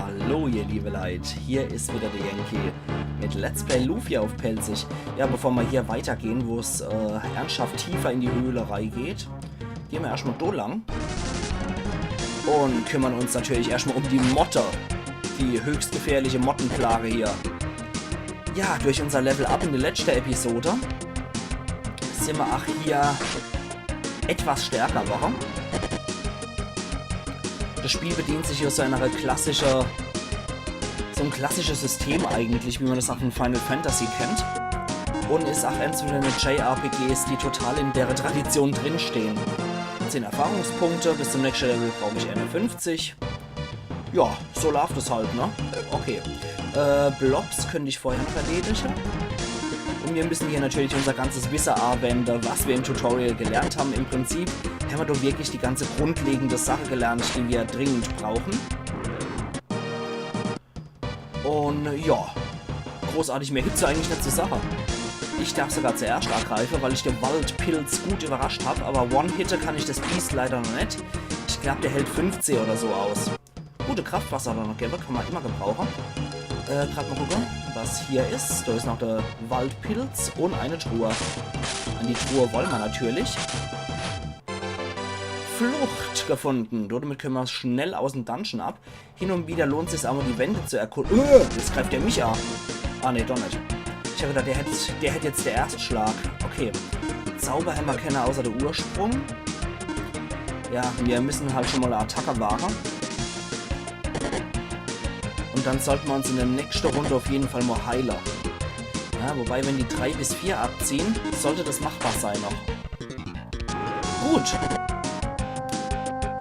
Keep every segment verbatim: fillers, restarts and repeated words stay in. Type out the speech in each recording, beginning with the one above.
Hallo ihr liebe Leit, hier is wieder de Yankee mit Let's Play Lufia uff Pälzisch. Ja, bevor ma hier weitergehn, wo's äh, ernsthaft tiefer in die Höhle reigeht, gehn ma erschtmol do lang un kümmern uns natürlich erschtmol um die Motte, die höchstgefährliche Mottenplage hier. Ja, durch unser Level Up in de letschte Episode sin ma ach hier etwas stärker worre. Das Spiel bedient sich hier so einer klassischer, so ein klassisches System eigentlich, wie man das auch von Final Fantasy kennt. Un is auch eins von dene J R P Gs, die total in dere Tradition drinstehen. Zehn Erfahrungspunkte, bis zum nächsten Level brauch ich einundfünfzig. Ja, so laaft es halt, ne? Okay. Äh, Blobs könnt ich vorher noch erledige. Un wir müssen hier natürlich unser ganzes Wisse awende, was wir im Tutorial gelernt haben. Im Prinzip haben wir doch wirklich die ganze grundlegende Sache gelernt, die wir dringend brauchen. Un ja, großartig mehr gibt's ja eigentlich net zu sage. Ich darf sogar zuerscht agreife, weil ich de Waldpilz gut überrascht hab, aber One-Hitte kann ich das Biest leider noch net. Ich glaub, der hält fünfzeh oder so aus. Gute Kraftwasser da noch gebe, kann man immer gebrauche. Äh, grad mal gucke, was hier is. Da is noch de Waldpilz un eine Truhe. An die Truhe wollen wir natürlich. Flucht gefunden. Damit können wir schnell aus dem Dungeon ab. Hin und wieder lohnt sich's aber, die Wände zu erkunden. Äh, jetzt greift er mich an. Ah, nee, doch net. Ich hab gedacht, der hätt, der hätt jetzt de Erstschlag. Okay. Zauber hämmer kenner außer de Ursprung. Ja, wir müssen halt schon mal eine Attacke wagen. Und dann sollten wir uns in der nächsten Runde auf jeden Fall mal heilen. Ja, wobei, wenn die drei bis vier abziehen, sollte das machbar sein noch. Gut.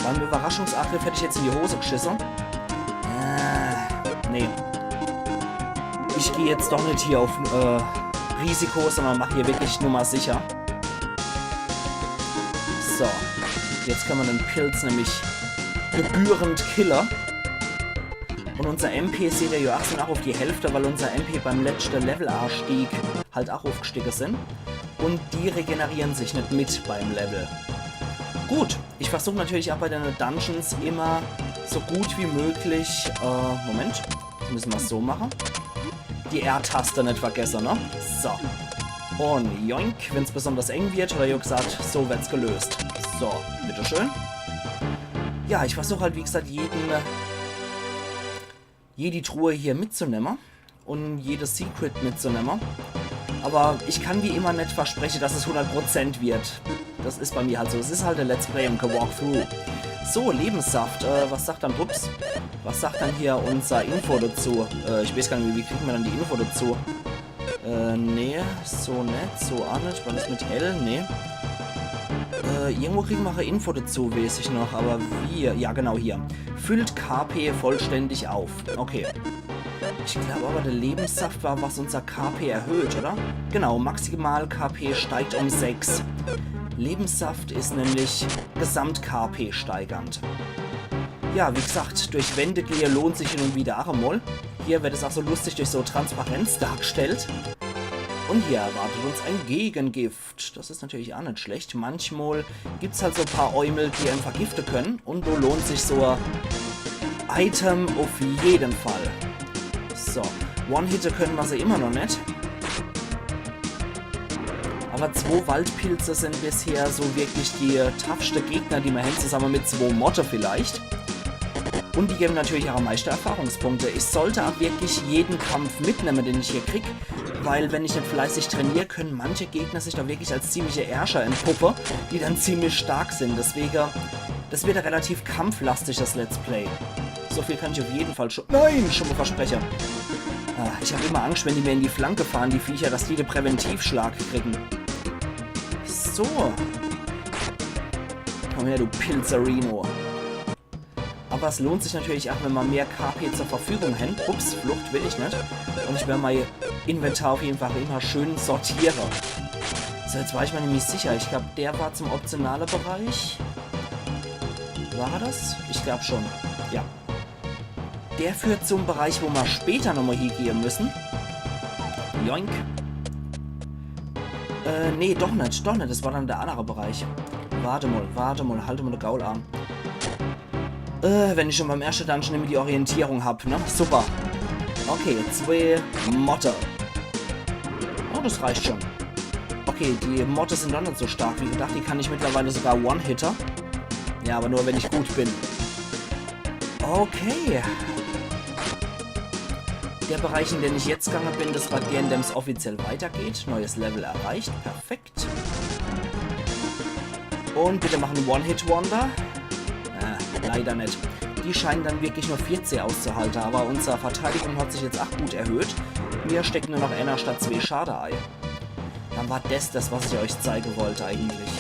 Beim Überraschungsangriff hätte ich jetzt in die Hose geschissen. Äh, nee. Ich gehe jetzt doch nicht hier auf äh, Risiko, sondern mache hier wirklich nur mal sicher. So. Jetzt können wir den Pilz nämlich gebührend killen. Und unser M P seht ihr ja auch schon auch auf die Hälfte, weil unser M P beim letzten Level-Anstieg halt auch aufgestiegen sind. Und die regenerieren sich nicht mit beim Level. Gut, ich versuche natürlich auch bei den Dungeons immer so gut wie möglich, äh, Moment, das müssen wir so machen. Die R-Taste nicht vergessen, ne? So. Und joink, wenn's besonders eng wird, hat er ja gesagt, so wird's gelöst. So, bitteschön. Ja, ich versuche halt, wie gesagt, jeden, jede Truhe hier mitzunehmen und jedes Secret mitzunehmen. Aber ich kann wie immer nicht versprechen, dass es hundert Prozent wird. Das ist bei mir halt so. Es ist halt ein Let's Play und kein Walkthrough. So, Lebenssaft. Äh, was sagt dann, ups, was sagt dann hier unser Info dazu? Äh, ich weiß gar nicht, wie, wie kriegen wir dann die Info dazu? Äh, nee, so nicht, so auch nicht. War das mit L? Nee. Äh, irgendwo kriegen wir eine Info dazu, weiß ich noch. Aber wie? Ja, genau hier. Füllt K P vollständig auf. Okay. Ich glaube aber, der Lebenssaft war, was unser K P erhöht, oder? Genau, maximal K P steigt um sechs. Lebenssaft ist nämlich Gesamt-K P steigernd. Ja, wie gesagt, durch Wände gehe lohnt sich hin und wieder auch einmal. Hier wird es auch so lustig durch so Transparenz dargestellt. Und hier erwartet uns ein Gegengift. Das ist natürlich auch nicht schlecht. Manchmal gibt's halt so ein paar Eumel, die einen vergiften können. Und da lohnt sich so ein Item auf jeden Fall. So, One-Hitte können wir sie immer noch nicht. Aber zwei Waldpilze sind bisher so wirklich die toughste Gegner, die wir haben, zusammen mit zwei Motte vielleicht. Und die geben natürlich auch am meisten Erfahrungspunkte. Ich sollte auch wirklich jeden Kampf mitnehmen, den ich hier krieg. Weil wenn ich nicht fleißig trainiere, können manche Gegner sich da wirklich als ziemliche Ärscher entpuppen, die dann ziemlich stark sind. Deswegen, das wird ein relativ kampflastiges Let's Play. So viel kann ich auf jeden Fall schon, nein, schon mal versprechen. Ah, ich habe immer Angst, wenn die mir in die Flanke fahren, die Viecher, dass die den Präventivschlag kriegen. So. Komm her, du Pilzerino. Aber es lohnt sich natürlich auch, wenn wir mehr K P zur Verfügung haben. Ups, Flucht will ich nicht. Und ich werde mein Inventar auf jeden Fall immer schön sortieren. So, jetzt war ich mir nämlich sicher. Ich glaube, der war zum optionalen Bereich. War er das? Ich glaube schon. Ja. Der führt zum Bereich, wo wir später nochmal hingehen müssen. Joink. Äh, nee, doch nicht, doch nicht. Das war dann der andere Bereich. Warte mal, warte mal, halt mal den Gaul an. Äh, wenn ich schon beim erschte Dungeon immer die Orientierung hab, ne? Super. Okay, zwee Motte. Oh, das reicht schon. Okay, die Motte sind doch net so stark wie gedacht. Die kann ich mittlerweile sogar one-hitte. Ja, aber nur, wenn ich gut bin. Okay. Der Bereich, in den ich jetzt gegangen bin, das war der, in dem's offiziell weitergeht. Neues Level erreicht. Perfekt. Und bitte mach en One-Hit-Wonder. Äh, leider net. Die scheinen dann wirklich nur vierzeh auszuhalten, aber unsere Verteidigung hat sich jetzt auch gut erhöht. Mir steckt nur noch einer statt zwee Schade ei. Dann war das das, was ich euch zeigen wollte eigentlich.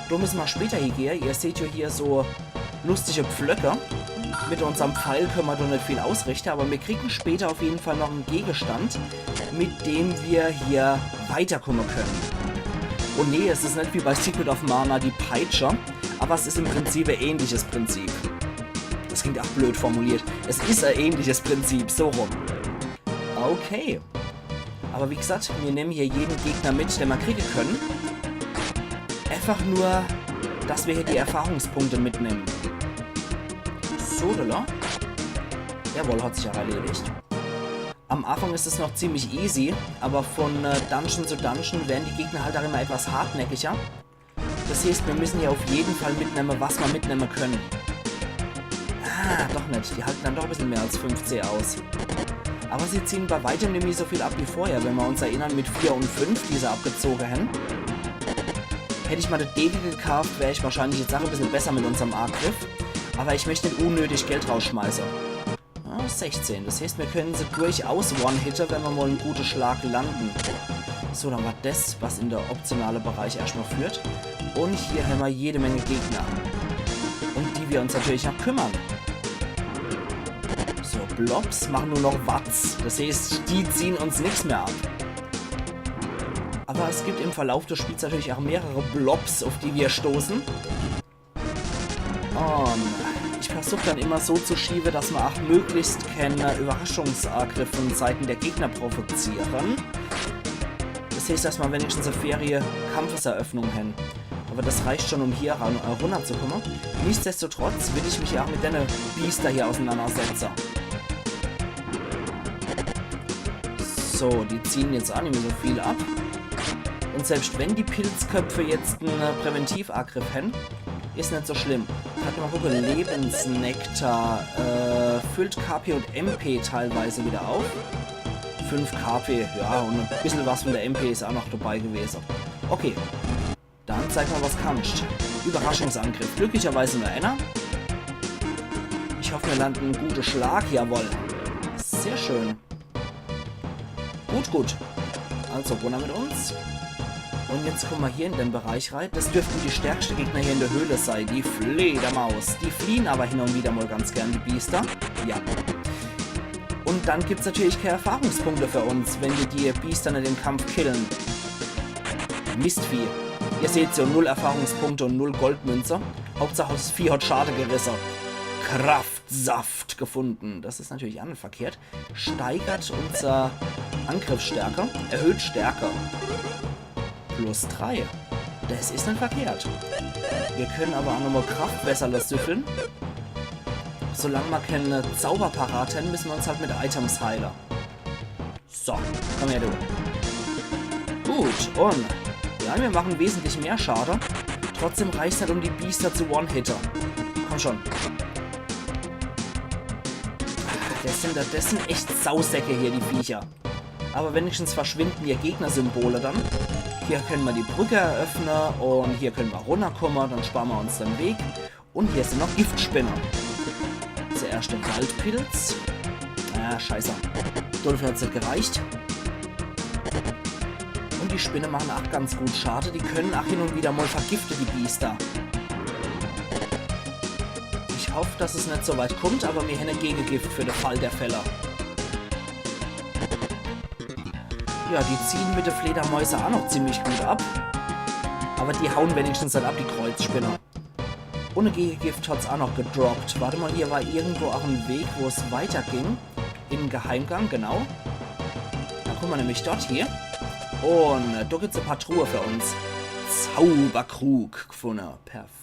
Do müssen wir später hiegehe. Ihr seht ja hier so lustige Pflöcke. Mit unserem Pfeil können wir doch net viel ausrichten, aber wir kriegen später auf jeden Fall noch einen Gegenstand, mit dem wir hier weiterkommen können. Und nee, es ist net wie bei Secret of Mana die Peitsche, aber es ist im Prinzip ein ähnliches Prinzip. Das klingt auch blöd formuliert. Es ist ein ähnliches Prinzip, so rum. Okay. Aber wie gesagt, wir nehmen hier jeden Gegner mit, den wir kriegen können. Einfach nur, dass wir hier die Erfahrungspunkte mitnehmen. So, da. Jawohl, hat sich auch erledigt. Am Anfang ist es noch ziemlich easy, aber von äh, Dungeon zu Dungeon werden die Gegner halt auch immer etwas hartnäckiger. Das heißt, wir müssen hier auf jeden Fall mitnehmen, was wir mitnehmen können. Ah, doch net. Die halten dann doch ein bisschen mehr als fünfzeh aus. Aber sie ziehen bei weitem nicht mehr so viel ab wie vorher, wenn wir uns erinnern, mit vier und fünf, die sie abgezogen haben. Hätte ich mal das Dege gekauft, wäre ich wahrscheinlich jetzt auch ein bisschen besser mit unserem Angriff. Aber ich möchte nicht unnötig Geld rausschmeißen. Ah, sechzehn. Das heißt, wir können sie durchaus one-hitte, wenn wir mal einen guten Schlag landen. So, dann war das, was in der optionale Bereich erstmal führt. Und hier haben wir jede Menge Gegner. Um die wir uns natürlich auch kümmern. So, Blobs machen nur noch Watz. Das heißt, die ziehen uns nichts mehr ab. Aber es gibt im Verlauf des Spiels natürlich auch mehrere Blobs, auf die wir stoßen. Und ich versuche dann immer so zu schieben, dass man auch möglichst keine Überraschungsangriff von Seiten der Gegner provozieren. Das heißt, dass wir wenigstens eine faire Kampfeseröffnung haben. Aber das reicht schon, um hier ran, äh, runterzukommen. Nichtsdestotrotz will ich mich ja auch mit den Biester hier auseinandersetzen. So, die ziehen jetzt auch nicht mehr so viel ab. Und selbst wenn die Pilzköpfe jetzt einen äh, Präventivangriff haben, ist nicht so schlimm. Gerade mal gucken, Lebensnektar äh, füllt K P und M P teilweise wieder auf. fünf K P, ja, und ein bisschen was von der M P ist auch noch dabei gewesen. Okay, dann zeig mal, was kannst. Überraschungsangriff, glücklicherweise nur einer. Ich hoffe, wir landen einen guten Schlag, jawohl. Sehr schön. Gut, gut. Also runter mit uns. Und jetzt kommen wir hier in den Bereich rein. Das dürften die stärksten Gegner hier in der Höhle sein. Die Fledermaus. Die fliehen aber hin und wieder mal ganz gern, die Biester. Ja. Und dann gibt's natürlich keine Erfahrungspunkte für uns, wenn wir die Biester nicht im Kampf killen. Mistvieh. Ihr seht ja, null Erfahrungspunkte und null Goldmünze. Hauptsache, das Vieh hat Schade gerisse. Kraftsaft gefunden. Das ist natürlich auch nicht verkehrt. Steigert unser Angriffsstärke. Erhöht Stärke. Plus drei. Das ist nicht verkehrt. Wir können aber auch nochmal Kraftwässerle süffeln. Solange wir keine Zauber parat haben, müssen wir uns halt mit Items heilen. So, komm her, du. Gut, und ja, wir machen wesentlich mehr Schade. Trotzdem reicht's nicht, um die Biester zu one-hitte. Komm schon. Das sind, das sind echt Sausäcke hier, die Viecher. Aber wenigstens verschwinden ihr Gegnersymbole dann. Hier können wir die Brücke eröffnen und hier können wir runterkommen. Dann sparen wir uns den Weg. Und hier sind noch Giftspinne. Zuerst den Waldpilz. Ah, scheiße. Dafür hat's nicht gereicht. Und die Spinne machen auch ganz gut Schade. Die können auch hin und wieder mal vergiften, die Biester. Ich hoffe, dass es nicht so weit kommt, aber mir haben ein Gegengift für den Fall der Fälle. Ja, die ziehen mit der Fledermäuse auch noch ziemlich gut ab. Aber die hauen wenigstens nicht ab, die Kreuzspinne. Und ein Gegengift hat's auch noch gedroppt. Warte mal, hier war irgendwo auch ein Weg, wo es weiterging. In den Geheimgang, genau. Dann kommen wir nämlich dort hier. Und äh, da gibt's ein paar Truhe für uns. Zauberkrug gefunden. Perfekt.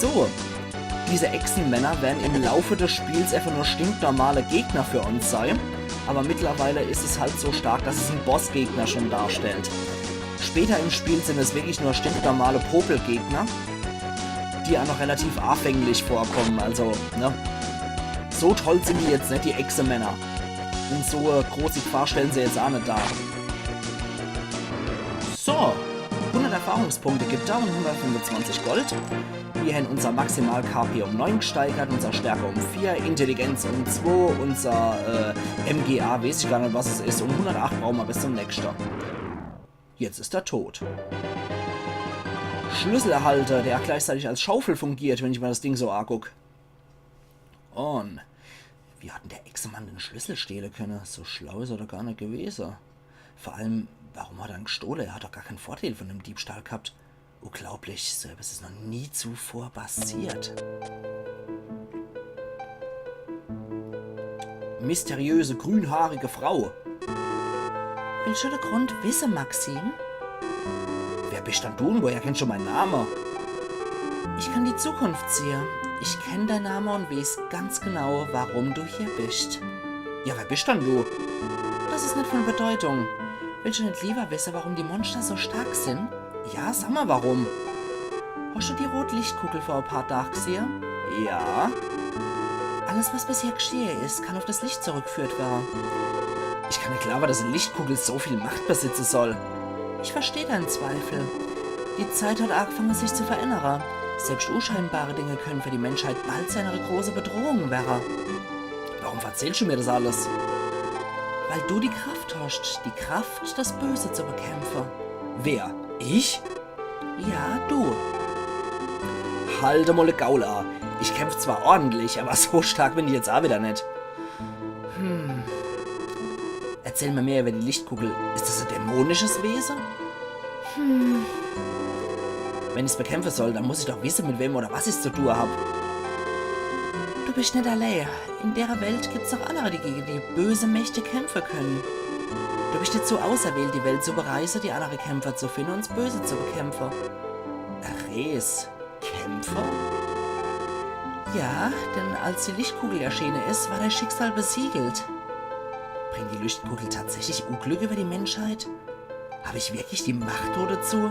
So, diese Echsemänner werden im Laufe des Spiels einfach nur stinknormale Gegner für uns sein. Aber mittlerweile ist es halt so stark, dass es en Bossgegner schon darstellt. Später im Spiel sind es wirklich nur stinknormale Popelgegner, die auch noch relativ anfänglich vorkommen. Also, ne? So toll sind die jetzt net, die Echsemänner. Und so äh, große Gefahr stellen sie jetzt auch net dar. So, hundert Erfahrungspunkte gibt er und hundertfünfundzwanzig Gold. Wir haben unser Maximal-K P um neun gesteigert, unser Stärke um vier, Intelligenz um zwei, unser äh, M G A, weiß ich gar net, was es ist, um hundertacht brauchen wir bis zum nächsten. Jetzt ist er tot. Schlüssel erhalte, der gleichzeitig als Schaufel fungiert, wenn ich mir das Ding so anguck. Und wie hat denn der Echsemann den Schlüssel stehlen können? So schlau ist er doch gar net gewesen. Vor allem, warum hat er ihn gestohlen? Er hat doch gar keinen Vorteil von dem Diebstahl gehabt. Unglaublich, so etwas ist noch nie zuvor passiert. Mysteriöse, grünhaarige Frau. Willst du den Grund wissen, Maxim? Wer bist dann du und woher kennst du meinen Namen? Ich kann die Zukunft sehen. Ich kenn deinen Namen und weiß ganz genau, warum du hier bist. Ja, wer bist dann du? Das ist nicht von Bedeutung. Willst du nicht lieber wissen, warum die Monster so stark sind? Ja, sag mal, warum? Hast du die rote Lichtkugel vor ein paar Tagen gesehen? Ja. Alles, was bisher geschehen ist, kann auf das Licht zurückgeführt werden. Ich kann nicht glauben, dass eine Lichtkugel so viel Macht besitzen soll. Ich verstehe deinen Zweifel. Die Zeit hat angefangen, sich zu verändern. Selbst unscheinbare Dinge können für die Menschheit bald zu einer großen Bedrohung werden. Warum erzählst du mir das alles? Weil du die Kraft hast, die Kraft, das Böse zu bekämpfen. Wer? Ich? Ja, du. Halt mal de Gaul a. Ich kämpf zwar ordentlich, aber so stark bin ich jetzt auch wieder nicht. Hm. Erzähl mir mehr über die Lichtkugel. Ist das ein dämonisches Wesen? Hm. Wenn ich's bekämpfen soll, dann muss ich doch wissen, mit wem oder was ich's zu tun hab. Du bist nicht allein. In der Welt gibt's auch andere, die gegen die böse Mächte kämpfen können. Du bist dazu auserwählt, die Welt zu bereisen, die andere Kämpfer zu finden und das Böse zu bekämpfen. Res. Kämpfer? Ja, denn als die Lichtkugel erschienen ist, war dein Schicksal besiegelt. Bringt die Lichtkugel tatsächlich Unglück über die Menschheit? Hab ich wirklich die Macht dazu?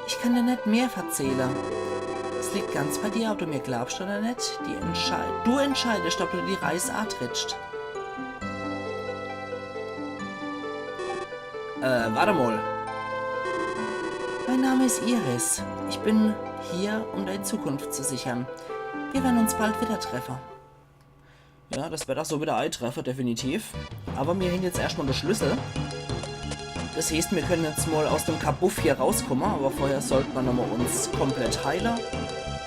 Ich kann dir nicht mehr verzählen. Es liegt ganz bei dir, ob du mir glaubst oder nicht. Die Entscheid du entscheidest, ob du die Reise antrittst. Äh, warte mal. Mein Name ist Iris. Ich bin hier, um deine Zukunft zu sichern. Wir werden uns bald wieder treffen. Ja, das wird auch so wieder eintreffe, definitiv. Aber mir hängt jetzt erstmal der Schlüssel. Das heißt, wir können jetzt mal aus dem Kabuff hier rauskommen, aber vorher sollten wir nochmal uns komplett heilen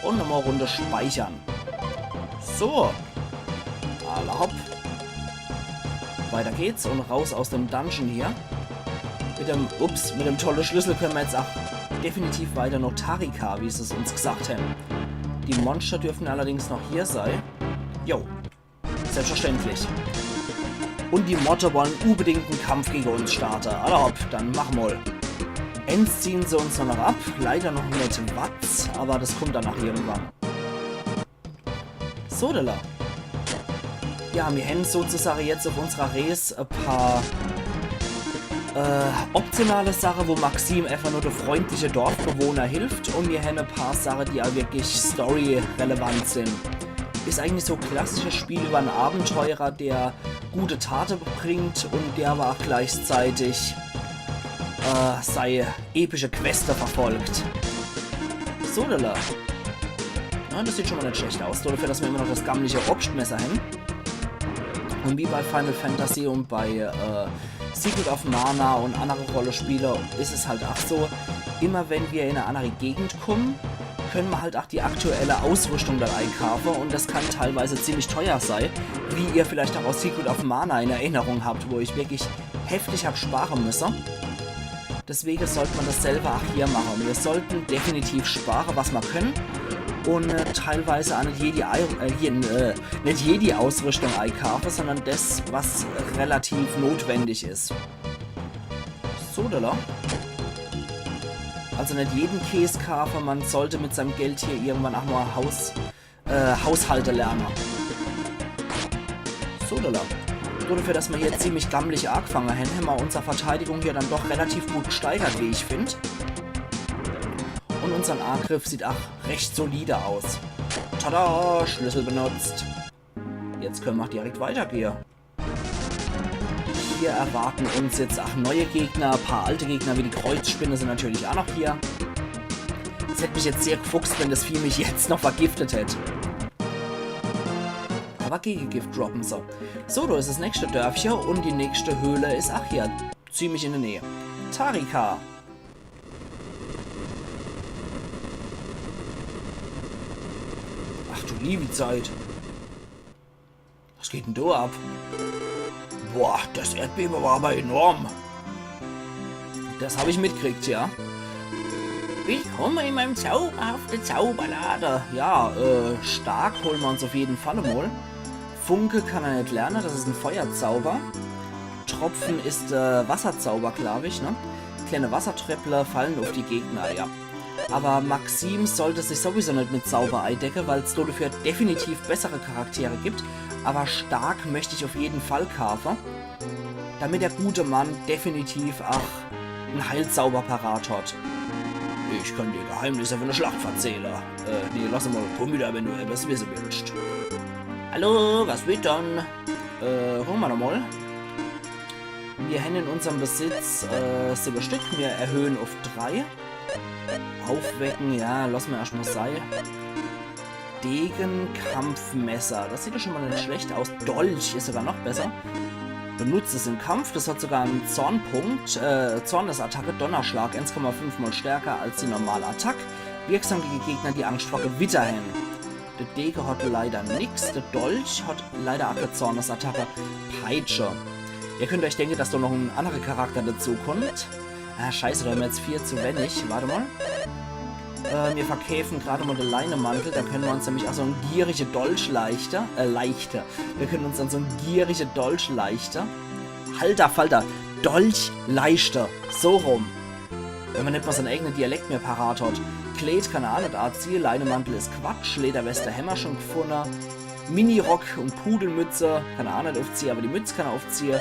und nochmal Runde speichern. So. Weiter geht's und raus aus dem Dungeon hier. Mit dem, ups, mit dem tolle Schlüssel können wir jetzt auch definitiv weiter nach Tarika, wie sie es uns gesagt haben. Die Monster dürfen allerdings noch hier sein. Jo, selbstverständlich. Und die Motte wollen unbedingt einen Kampf gegen uns starten. Alla hopp, dann mach mal. Eins ziehen sie uns noch ab. Leider noch nicht Watz, aber das kommt danach irgendwann. So, da. Ja, wir haben sozusagen jetzt auf unserer Reise ein paar äh, optionale Sachen, wo Maxim einfach nur der freundliche Dorfbewohner hilft, und wir haben ein paar Sachen, die auch wirklich storyrelevant sind. Ist eigentlich so ein klassisches Spiel über einen Abenteurer, der gute Tate bringt und der aber auch gleichzeitig äh, sei epische Queste verfolgt. So, da. Ja, das sieht schon mal nicht schlecht aus. So, dafür, dass wir immer noch das gammelige Obstmesser haben. Und wie bei Final Fantasy und bei äh, Secret of Mana und andere Rollenspiele ist es halt auch so, immer wenn wir in eine andere Gegend kommen, können wir halt auch die aktuelle Ausrüstung dann einkaufen und das kann teilweise ziemlich teuer sein, wie ihr vielleicht auch aus Secret of Mana in Erinnerung habt, wo ich wirklich heftig hab sparen müssen. Deswegen sollte man das selber auch hier machen. Wir sollten definitiv sparen, was wir können. Und äh, teilweise auch nicht jede, Ei- äh, hier, äh, nicht jede Ausrüstung einkaufen, sondern das, was relativ notwendig ist. So, da. Also nicht jeden Käse kaufen, man sollte mit seinem Geld hier irgendwann auch mal Haus äh, Haushalte lerne. So, da. So, dafür, dass wir hier ziemlich gammelig angefangen haben, haben wir unsere Verteidigung hier dann doch relativ gut gesteigert, wie ich finde. Und unseren Angriff sieht auch recht solide aus. Tada, Schlüssel benutzt. Jetzt können wir auch direkt weitergehen. Hier erwarten uns jetzt auch neue Gegner. Ein paar alte Gegner wie die Kreuzspinne sind natürlich auch noch hier. Es hätte mich jetzt sehr gefuchst, wenn das Vieh mich jetzt noch vergiftet hätte. Aber Gegengift droppen so. So, da ist das nächste Dörfchen und die nächste Höhle ist auch hier ziemlich in der Nähe. Tarika. Ach du liebe Zeit. Was geht denn da ab? Boah, das Erdbeben war aber enorm. Das habe ich mitgekriegt, ja. Willkommen in meinem zauberhaften Zauberladen. Ja, äh, stark holen wir uns auf jeden Fall mal. Funke kann er nicht lernen, das ist ein Feuerzauber. Tropfen ist äh, Wasserzauber, glaube ich, ne? Kleine Wassertröpfler fallen auf die Gegner, ja. Aber Maxim sollte sich sowieso nicht mit Zauber eidecke, weil es dafür definitiv bessere Charaktere gibt. Aber stark möchte ich auf jeden Fall kaufen, damit der gute Mann definitiv auch einen Heilzauber parat hat. Ich kann dir Geheimnisse von der Schlacht verzählen. Äh, nee, lass mal, komm wieder, wenn du etwas wissen willst. Hallo, was wird dann? Äh, gucken wir nochmal. Wir haben in unserem Besitz äh, sieben Stück. Wir erhöhen auf drei. Aufwecken, ja, lass mir erstmal sei. Degen, Kampfmesser. Das sieht doch schon mal nicht schlecht aus. Dolch ist sogar noch besser. Benutzt es im Kampf. Das hat sogar einen Zornpunkt. Äh, Zornesattacke, Donnerschlag, eins Komma fünf mal stärker als die normale Attacke. Wirksam gegen Gegner, die Angst vor Gewitter haben. Der Dege hat leider nix. Der Dolch hat leider auch keine Zornesattacke. Peitsche. Ihr könnt euch denken, dass da noch ein anderer Charakter dazu kommt. Ah, scheiße, da haben wir jetzt vier zu wenig. Warte mal. Äh, wir verkäfen gerade mal den Leinemantel. Da können wir uns nämlich auch so einen gierigen Dolch leichter, äh, leichter. Wir können uns dann so einen gierigen Dolch leichter. Halter Falter. Dolch leichter. So rum. Wenn man nicht mal seinen eigenen Dialekt mehr parat hat. Kleid kann er auch nicht anziehen, Leinemantel ist Quatsch, Lederweste haben wir schon gefunden. Minirock und Pudelmütze kann er auch nicht aufziehen, aber die Mütze kann er aufziehen.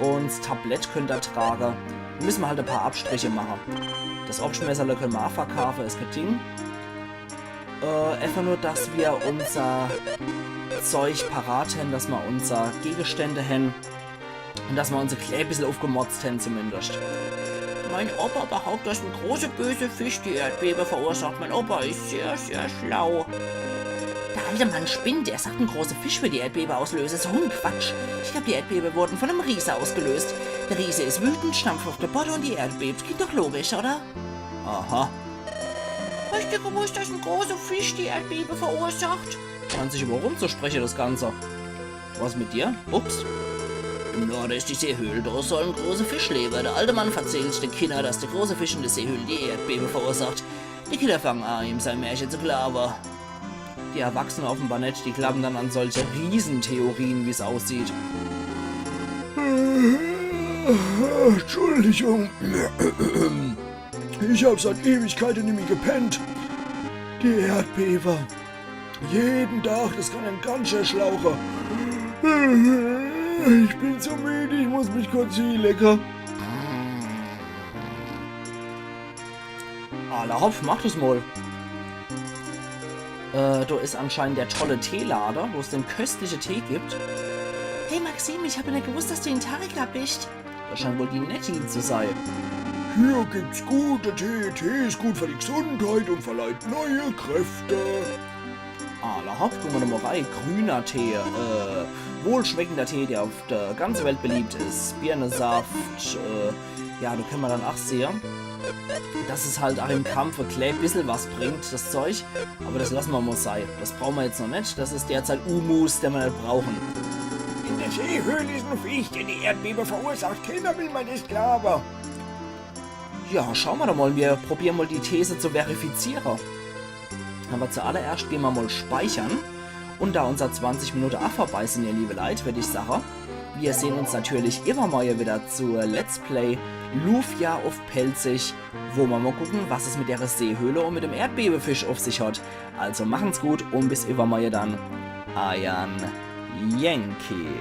Und das Tablett könnte er tragen. Da müssen wir halt ein paar Abstriche machen. Das Obstmesserle können wir auch verkaufen, ist kein Ding. Äh, einfach nur, dass wir unser Zeug parat haben, dass wir unser Gegenstände haben. Und dass wir uns ein klein bisschen aufgemotzt haben zumindest. Mein Opa behauptet, dass ein großer böser Fisch die Erdbebe verursacht. Mein Opa ist sehr, sehr schlau. Der alte Mann spinnt. Er sagt, ein großer Fisch würde die Erdbebe auslösen. So ein Quatsch. Ich glaube, die Erdbebe wurden von einem Riese ausgelöst. Der Riese ist wütend, stampft auf den Boden und die Erde bebt. Klingt doch logisch, oder? Aha. Hast du gewusst, dass ein großer Fisch die Erdbebe verursacht? Scheint sich aber rumzusprechen, das Ganze. Was mit dir? Ups. Na, do is die Seehöhl, do soll en große Fisch lewe. De alte Mann verzählt de Kinner, dass de große Fisch in de Seehöhl die Erdbewe verursacht. Die Kinner fangen a, ihm sei Märche zu glaawe. Die Erwachsene offenbar net, die glaawen dann an solche Riesentheorien, wie's aussieht. Entschuldigung. Ich hab seit Ewigkeiten nimmi gepennt. Die Erdbewe. Jeden Tag, das kann en ganz schää schlauche. Ich bin so müd, ich muss mich kurz hielecke. Alla hopp, mach das mol. Äh, do is anscheinend der tolle Teelade, wo's den köstliche Tee gibt. Hey Maxim, ich hab net gewusst, dass du in Tarika bist. Das scheint wohl die Nettie zu sei. Hier gibt's gute Tee. Tee is gut für die Gesundheit und verleiht neue Kräfte. Alla hopp, gucke mer doch mol rei. Grüner Tee, äh, wohlschmeckender Tee, der auf der ganzen Welt beliebt is. Birnesaft, äh, ja, do kenne mer dann ach sehe, dass es halt ach im Kampf e klää bissel was bringt, das Zeug. Aber das lasse mer mol sei. Das brauche mer jetzt noch net. Das is derzeit Umus, den mer net brauchen. In de Seehöhl is en Fisch, der die Erdbewe verursacht. Kinner, will mer net glaawe. Ja, schaue mer doch mol. Mir probiere mol die These zu verifiziere. Aber zuallererscht gehn mer mol speichere. Und da unser zwanzig Minute ach vorbei sin, ihr liewe Leit, würd ich sache, mir sehn uns natürlich iwwermorje wieder zu Let's Play Lufia uff Pälzisch, wo mer mol gucke, was es mit der Seehöhl und mit dem Erdbewefisch uff sich hat. Also machen's gut und bis iwwermorje dann. Eiern Yankee.